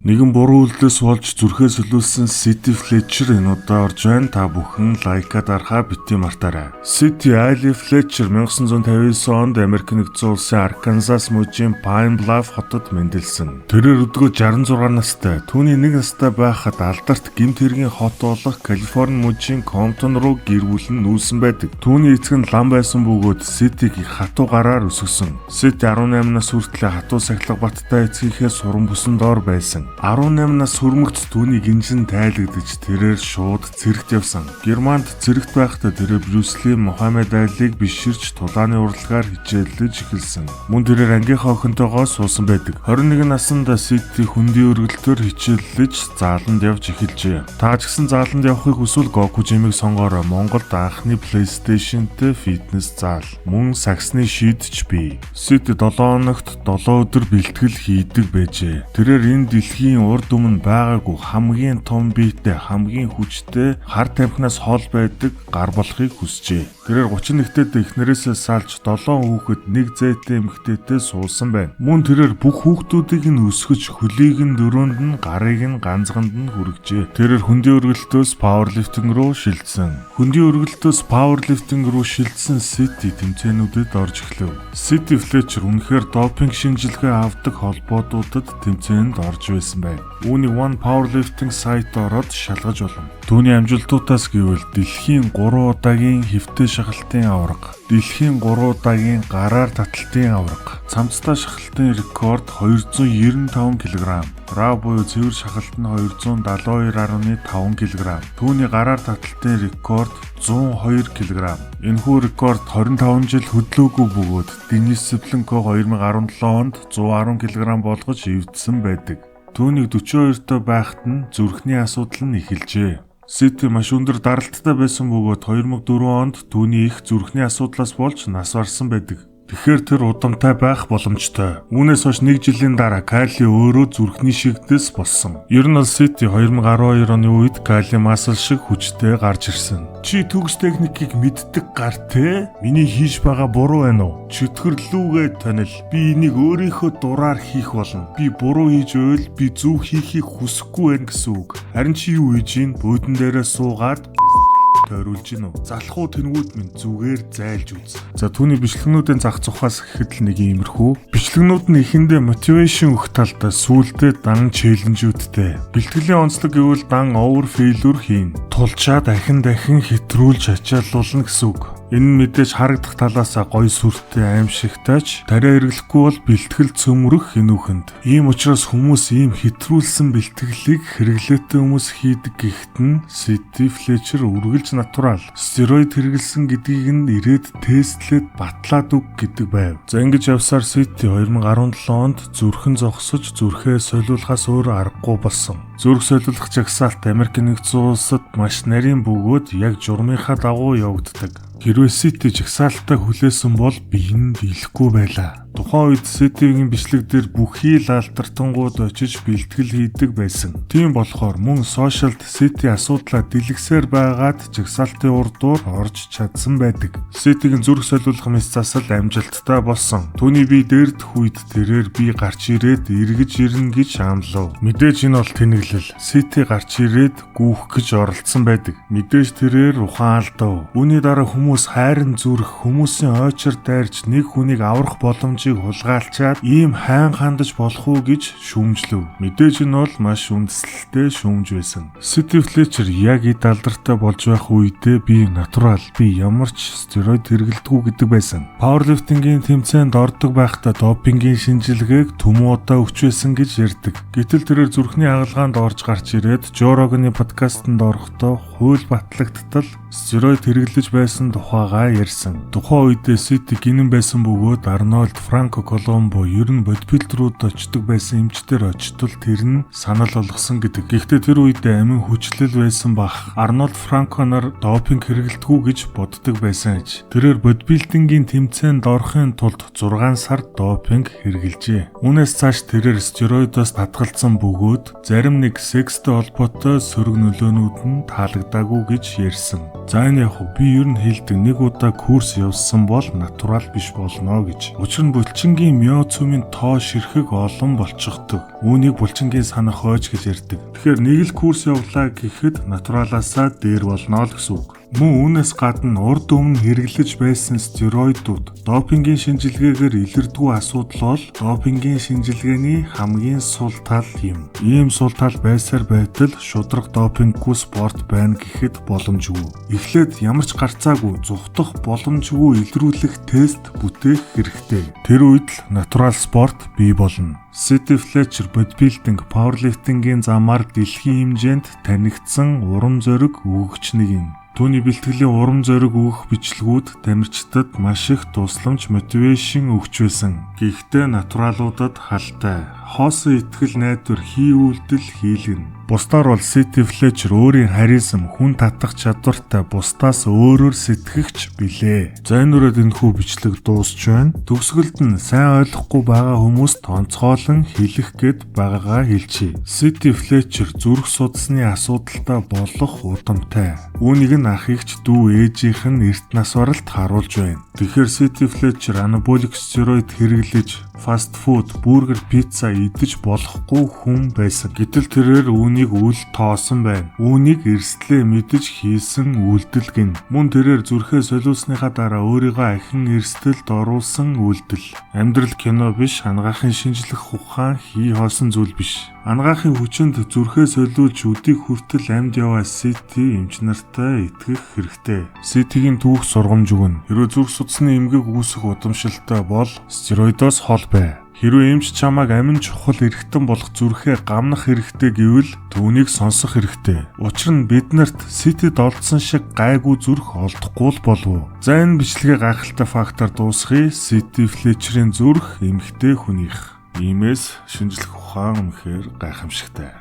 Нэгэн буруу үйлдэлээс болж зүрхээ солиулсан Сити Флетчер энэ удаа орж байна. Та бүхэн like аа дарахаа битгий мартаарай. Сити Али Флетчер 1959 онд Америк нэгдсэн улсын Арканзас мужийн Pine Bluff хотод мэндэлсэн. Тэрээр өдгөө 66 настай. Түүний нэг настай байхад алдарт гэмт хэргийн хот болох Калифорни мужийн Комптон руу гэр бүл нь нүүсэн байдаг. Түүний эцэг нь лам байсан бөгөөд Ситиг их хатуу гараар өсгөсөн. Сити 18 нас хүртлээр хатуу сахилга баттай эцгийнхээ суран бүсэн доор байсан. 18 нас хүрмэгц түүний гинжин тайлагдаж, тэрээр шууд цэрэгт явсан. Германд цэрэгт байхдаа тэрээр Брюс Ли, Мухаммед Алиг биширч, тулааны урлагаар хичээллэж эхэлсэн. Мөн тэрээр ангийнхаа охинтойгоо суусан байдаг. 21 наснд Сити хөндийн өргөлтөөр хичээллэж, зааланд явж эхэлжээ. Та ч гэсэн зааланд явахыг хүсвэл Goku Gym-ийг сонгоорой. Монголд анхны PlayStation-тэй фитнес заал. Мөн сагсны шийдч бий. Сити 7 хоногт 7 өдөр бэлтгэл хийдэг байжээ. Тэрээр энэ дэлхийн урд өмнө байгаагүй хамгийн том биетэй, хамгийн хүчтэй, хар тамхинаас хол байдаг гар болохыг хүсжээ. Тэрээр 31-т эхнэрээсээ салж, 7 хүүхэд, нэг зээтэй эмэгтэйтэй суусан байна. Мөн тэрээр бүх хүүхдүүдийг нь өсгөж, хөлийг нь дөрөөнд нь, гарыг нь ганцганд нь хүргэжээ. Тэрээр хөндийн өргөлтөөс powerlifting руу шилжсэн. Хөндийн өргөлтөөс powerlifting руу шилжсэн Сити тэмцээнүүдэд орж эхлэв. Сити Флетчер үнэхээр допинг шинжилгээ авдаг холбоодуудад тэмцээнд орж байсан байна. Үүнийг One Powerlifting сайт ороод шалгаж болно. Түүний амжилтуудаас гэвэл дэлхийн 3 удаагийн хэвтэй шахалтын аварга, дэлхийн 3 удаагийн гараар таталтын аварга, цамцтай шахалтын рекорд 295 кг, raw буюу цэвэр шахалт нь 272.5 кг. Түүний гараар таталтын рекорд 102 кг. Энэхүү рекорд 25 жил хөдлөөгүй бөгөөд Денис Сыбленко 2017 онд 110 кг болгож эвдсэн байдаг. Түүнийг 42 тоо байхад нь зүрхний асуудал нь эхэлжээ. Сити маш өндөр даралттай байсан бөгөөд 2004 онд түүний эх зүрхний асуудлаас болж нас барсан байдаг. Тэгэхээр тэр удамтай байх боломжтой. Үүнээс хойш нэг жилийн дараа Кали өөрөө зүрхний шигдээс болсон. Ер нь бол Сити 2012 оны үед Кали Масл шиг хүчтэй гарч ирсэн. Чи төгс техникийг мэддэг гар те? Миний хийж байгаа буруу байна уу? Чөтгөрлүүгээ тонил. Би энийг өөрийнхөө дураар хийх болно. Би буруу хийж байвал би зөв хийхийг хүсэхгүй байна гэсэн үг. Харин чи юу хийж гин? Буудан дээрээ суугаад тойруулж гин үү? Залхуу тэнгүүд минь, зүгээр зайлж үз. За, түүний бичлэгнүүдийн зах зухаас гэхэд л нэг иймэрхүү. Бичлэгнүүд нь эхэндээ motivation өгөх талдаа, сүүлдээ дан challenge үүдтэй. Бэлтгэлийн онцлог гэвэл дан over failure хийн. Тулчаад ахин дахин хэтрүүлж ачааллуулна гэсэн үг. Энэ нь мэдээж харагдах талаасаа гоё сүртэй, аимшигтай ч тариа хэрэглэхгүй бол бэлтгэл цөмрөх хинүүхэнд. Ийм учраас хүмүүс ийм хэтрүүлсэн бэлтгэлийг хэрэглээтэй хүмүүс хийдэг гэхэд нь Сити Флетчер үргэлж natural, стероид хэрэглэсэн гэдгийг нь ирээд тестлээд батлаад үг гэдэг байв. За, ингэж явсаар Сити 2017 онд зүрхэн зогсож, зүрхээ солиулахаас өөр аргагүй болсон. Зүрх солиулах жагсаалт Америк нэгдсэн улсад маш нарийн бөгөөд яг журмынхаа дагуу явагддаг. Хэрвээ Сити жагсаалтаа хүлээсэн бол би энэ дийлэхгүй байлаа. Тухайн үед Ситигийн бичлэг дээр бүхий л алдартангууд очиж бэлтгэл хийдэг байсан. Тийм болохоор мөн social д Сити асуудлаа дэлгэсээр байгаад жагсаалтын урдуур орж чадсан байдаг. Ситигийн зүрх солиулах мэс засал амжилттай болсон. Түүний бие дээрдэх үед тэрээр би гарч ирээд эргэж ирнэ гэж амлав. Мэдээж энэ бол тэнэглэл. Сити гарч ирээд гүйх гэж оролдсон байдаг. Мэдээж тэрээр ухаан алдав. Үүний дараа хүмүүс хайрын зүрх, хүмүүсийн ойчор дайрч нэг хүнийг аврах боломжийг хулгайлчаад ийм хайн хандаж болох уу гэж шүүмжлэв. Мэдээж энэ бол маш үндэслэлтэй шүүмж байсан. Сити Флетчер яг эд алдартай болж байх үедээ би natural, би ямар ч стероид хэрэглэдэггүй гэдэг байсан. Powerlifting ийн тэмцээнд ордог байхдаа допингийн шинжилгээг түмэн удаа өгч байсан гэж ярьдаг. Гэтэл тэрээр зүрхний хагалгаанд орж гарч ирээд Жо Роганы подкастт орохдоо хууль батлагдтал стероид хэрэглэж байсан тухайгаа ярьсан. Тухайн үедээ Сити гинэн байсан бөгөөд Арнольд, Франко Коломбо, ер нь bodybuilder үүд очдог байсан эмчдэр очтол тэр нь санал болгосон гэдэг. Гэхдээ тэр үедээ амин хүчлэл байсан бах. Арнольд, Франко нар допинг хэрэглэдэггүй гэж боддог байсан аж. Тэрээр bodybuilding ийн тэмцээнд орохын тулд 6 сар допинг хэрэглэжээ. Үүнээс цааш тэрээр стероидоос татгалзсан бөгөөд зарим нэг секстэй холбоотой сөрөг нөлөөнүүд нь таалагдаагүй гэж ярьсан. За, энэ яг би ер нь хэлдэг, нэг удаа курс явсан бол natural биш болно гэж. Учир нь булчингийн миоцумын тоо ширхэг олон болчихдог. Үүнийг булчингийн санах хойж гэж ярьдаг. Тэгэхээр нэг л курс явлаа гэхэд natural аасаа дээр болно л гэсэн үг. Мөн үүнээс гадна урд өмнө хэрэглэж байсан стероидууд, допингийн шинжилгээгээр илэрдэггүй асуудал бол допингийн шинжилгээний хамгийн сул тал юм. Ийм сул тал байсаар байтал шударга допинггүй спорт байна гэхэд боломжгүй. Эхлээд ямар ч гарцаагүй зугтах боломжгүй илрүүлэх тест бүтээх хэрэгтэй. Тэр үед л natural спорт бий болно. Сидни Флетчер бодибилдинг, пауэрлифтингийн замаар дэлхийн хэмжээнд танигдсан урам зориг өгөгч нэг юм. Түүний бэлтгэлийн урам зориг өгөх бичлэгүүд тамирчдад маш их тусламж, motivation өгч байсан. Гэхдээ natural уудад халтай. Хоосон итгэл найдвар хий үйлдэл хийлгэнэ. Бусдаар бол Сидни Флетчер өөрийн харизм, хүн татах чадвартай бусдаас өөрөөр сэтгэгч билээ. За, энэ үрээд энэхүү бичлэг дуусч байна. Төгсгөлд нь сайн ойлгохгүй байгаа хүмүүст онцгойлон хэлэх гээд байгаагаа хэлчихье. Сидни Флетчер зүрх судасны асуудалтай болох удамтай. Үүнийг нь ах эгч, дүү, ээжийнх нь эрт нас баралт харуулж байна. Тэгэхээр Сидни Флетчер анаболик стероид хэрэглэж, fast food, бургер, пицца идэж болохгүй хүн байсан. Гэтэл тэрээр үүнийг үл тоосон байна. Үүнийг эрсдлээ мэдэж хийсэн үйлдэл гэнэ. Мөн тэрээр зүрхээ солиулсныхаа дараа өөрийгөө ахин эрсдэлд оруулсан үйлдэл. Амьдрал кино биш, анагаахын шинжлэх ухаан хий хоосон зүйл биш. Анагаахын хүчинд зүрхээ солиулж өдийг хүртэл амьд яваа Сидни эмч нартай итгэх хэрэгтэй. Сиднигийн түүх сургамж өгнө. Хэрвээ зүрх судасны эмгэг үүсэх удамшилтай бол стероидоос хол бай. Хэрвээ эмч чамайг амин чухал эрхтэн болох зүрхээ гамнах хэрэгтэй гэвэл түүнийг сонсох хэрэгтэй. Учир нь бид нарт Сиднид олдсон шиг гайгүй зүрх олдохгүй л болов уу? За, энэ бичлэгээ гайхалтай фактаар дуусгая. Сидни Флетчерийн зүрх эмэгтэй хүнийх. Иймээс шинжлэх ухаан үнэхээр гайхамшигтай.